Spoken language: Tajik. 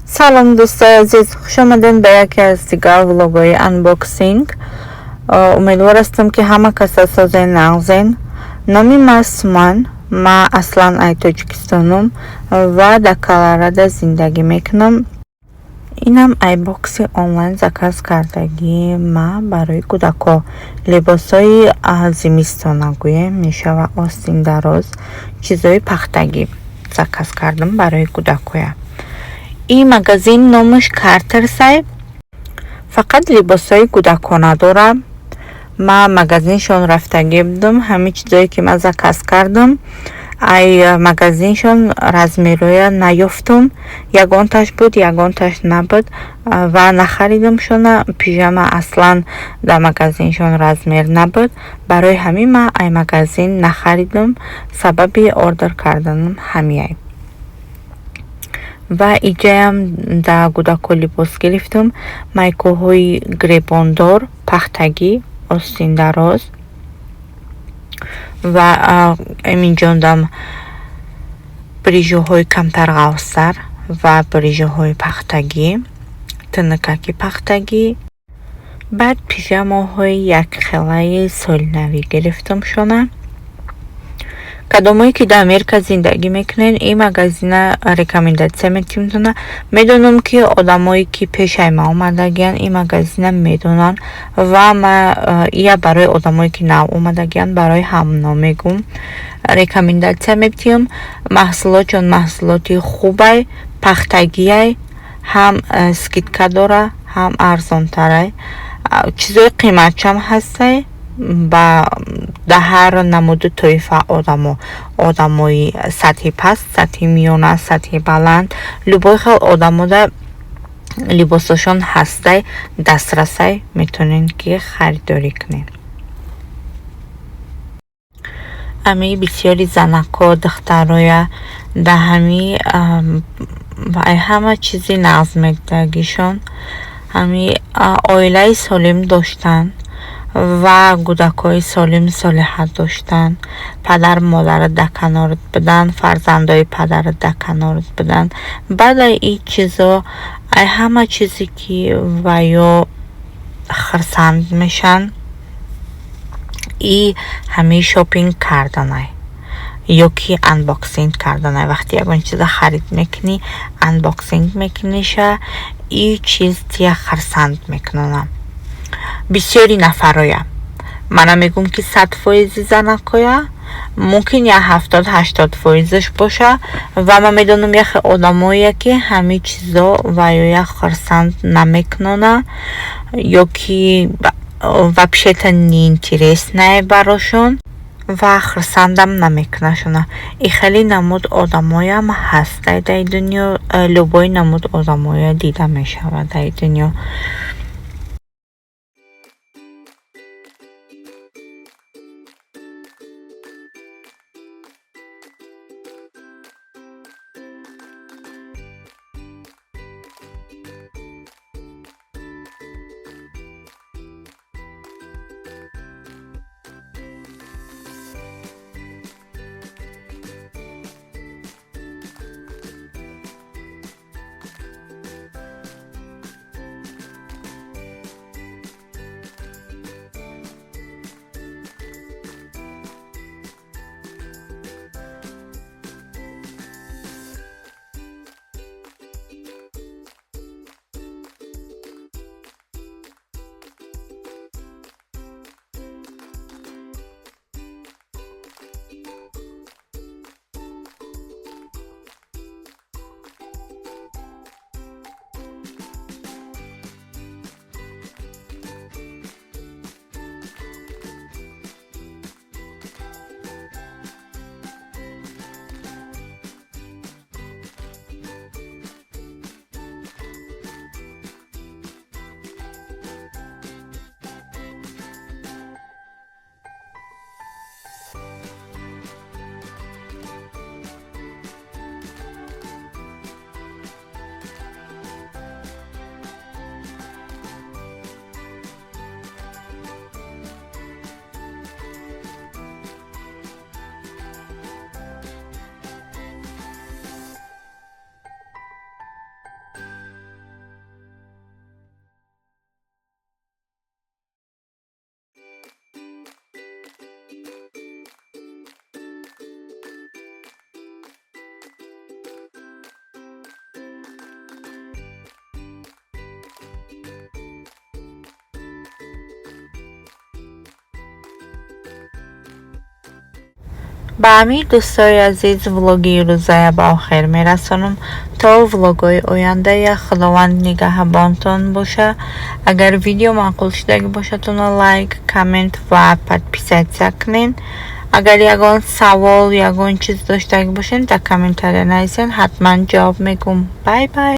Салом, дӯстои азиз, хуш омадед ба яке аз дигар влогҳои unboxing. Умедвор ҳастам, ки ҳама каса созен, нағзен. Номи ман Суман, ман аслан ай Тоҷикистонум ва дар Колорадо зиндагӣ мекунам. Инам ай бокси онлайн заказ кардагии ма барои кӯдакҳо. Либосҳои зимистона гӯем мешава, остин дароз, чизҳои пахтагӣ заказ кардам барои кӯдакҳоя. Ин магазин номаш Carter's-ай. Фақат либосҳои кӯдакона дорам. Ман магазиншон рафтагӣ будам, ҳамин чизое ки ман заказ кардам, ай магазиншон размерҳоя наёфтум. Ягонташ буд, ягонташ набуд ва нахаридамшона. Пижама аслан дар магазиншон размер набуд. Барои ҳамин ман ай магазин нахаридам. Сабаби ордер карданам ҳамиай. Ва иҷаям дар кӯдакҳо либос гирифтам. Майкаҳои гребондор, пахтагӣ, остин дароз ва инҷондам брижоҳои камтар ғафзтар ва брижоҳои пахтагӣ, тунукаки пахтагӣ. Баъд пижамаҳои якхелаи солинавӣ гирифтам шона. Кадомое ки дар Америка зиндагӣ мекунед, ин магазина рекомендация метимтона. Медонам, ки одамое ки пешаи ман омадагиянд, ин магазина медонанд ва ма ия барои одамое ки нав омадагиянд, барои ҳамно мегӯм, рекомендация метиҳам. Маҳсулотшон маҳсулоти хубай, пахтагиай, ҳам скидка дора, ҳам арзонтарай. Чизои қиматчам ҳастай ба дар ҳар намуду тоифа одамо, одамои сатҳи паст, сатҳи миёна, сатҳи баланд, любой хел одамода либосошон ҳастай, дастрасай, метавонед ки харидорӣ кунед. Ами бисёри занакҳо, духтароя дар ҳами ай ҳама чизи нағз медидагишон ҳами оилаи солим доштан ва кӯдакҳои солим солиҳат доштан, падару модарат дар канорат будан, фарзандои падарат дар канорат будан. Баъд ай ин чизо, ай ҳама чизе ки ва ё хурсанд мешаванд, и ҳамин шопинг карданай ё ки unboxing карданай. Вақте ягон чиза харид мекунӣ, unboxing мекуниша, ин чиз тия хурсанд мекунона. Бисёри нафароя, ман намегӯм, ки 100 фоизи занакҳоя, мумкин як 70-80 фоизаш боша. Ва ман медонам яхе одамое, ки ҳамин чизо ва ё як хурсанд намекунона ё ки вообще-то неинтересное барошон ва хурсандам намекунашона. И хеле намуд одамоям ҳастай дар дунё, любой намуд одамоя дида мешавад дар дунё. Ба ҳамин, дӯстои азиз, влоги ирӯзая ба охир мерасонам. То влогҳои ояндая Худованд нигаҳбонтон боша. Агар видео маъқул шудагӣ бошад, лайк, коммент ва подписаться кунед. Агар ягон савол, ягон чиз доштагӣ бошед, дар комментария нависед, ҳатман ҷавоб мегӯм. Бай бай.